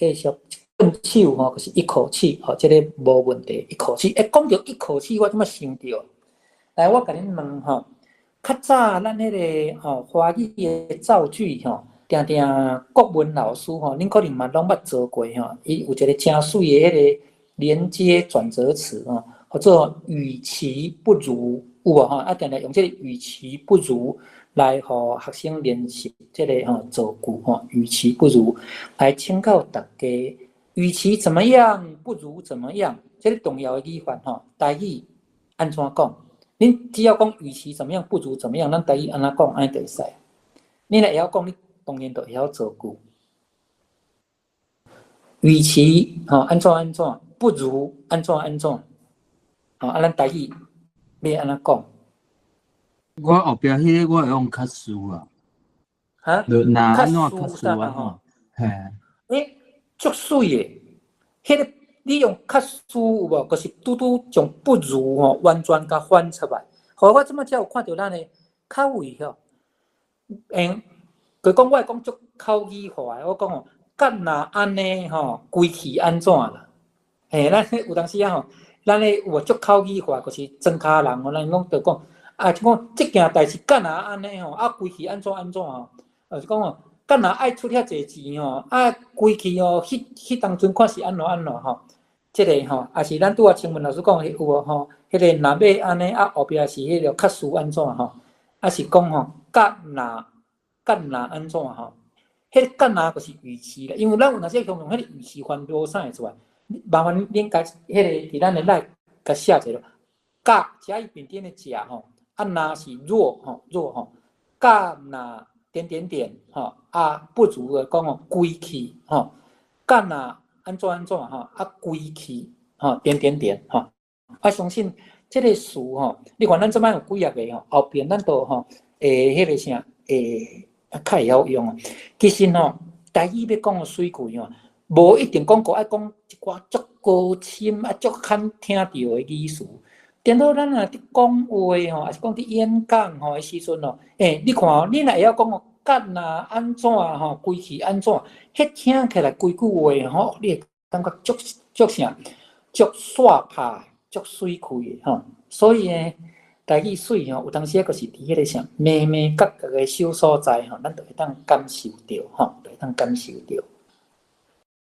繼續頓手吼，就是一口氣吼，這個無問題，一口氣。欸，講著一口氣，我這擺想著，來，我共恁問吼，較早咱彼個吼華語的造句吼，定定國文老師吼，恁可能嘛攏捌做過吼，伊有一個誠媠的彼個連接轉折詞吼，號做與其不如，有無吼？啊，定定用這個與其不如來予學生練習這個吼造句吼，與其不如來請教大家，與其怎麼樣，不如怎麼樣，這個重要的語法吼，台語按怎講？恁只要講與其怎麼樣，不如怎麼樣，咱台語按怎講，按呢就會使。你若會曉講，你當然就會曉造句。與其吼按怎按怎，不如按怎按怎，吼啊，咱台語欲按怎講？我後壁彼個我會用較輸啊。哈？若按怎較輸啊？吼，嘿。欸，足媠的，彼個你用較輸有無？就是拄拄將不如吼完全共反出來。予我這擺才有看著咱的口味吼。欸，佢講我會講足口語化的，我講吼，干若按呢吼，規氣按怎啦？嘿，咱有當時啊吼，咱咧有無足口語化，就是莊跤人吼，咱攏著講啊，就講這件代誌干若按呢吼，啊規氣按怎按怎吼，就是講吼，干若愛出遐濟錢吼，啊規氣吼，彼當陣看是按怎按怎吼，這個吼，也是咱拄仔清文老師講的有無吼？彼個若欲按呢啊，後壁是彼個較輸按怎吼？啊是講吼，干若按怎吼？彼個干若就是與其啦，因為咱有當時用彼個與其翻無啥會出來，麻煩恁共彼個佇咱的內共寫一下，甲甲乙丙丁的甲吼，啊若是若吼若吼，甲若點點點吼，啊不如的講吼規氣吼，甲若按怎按怎吼，啊規氣吼點點點吼，啊相信這個詞吼，你看咱這擺有幾仔個吼，後邊咱都吼會彼個啥會較會曉用。其實吼，台語欲講的媠氣吼，無一定講過愛講一寡足高深啊足罕聽著的語詞。顛倒咱若佇講話吼，抑是講佇演講吼的時陣吼，欸，你看哦，你若會曉講哦，干若按怎吼，規氣按怎，彼聽起來規句話吼，你會感覺足足啥，足煞拍，足媠氣的吼。所以呢，台語媠吼，有當時啊，閣是佇彼個啥，眉眉角角的小所在吼，咱就會當感受著吼，就會當感受著。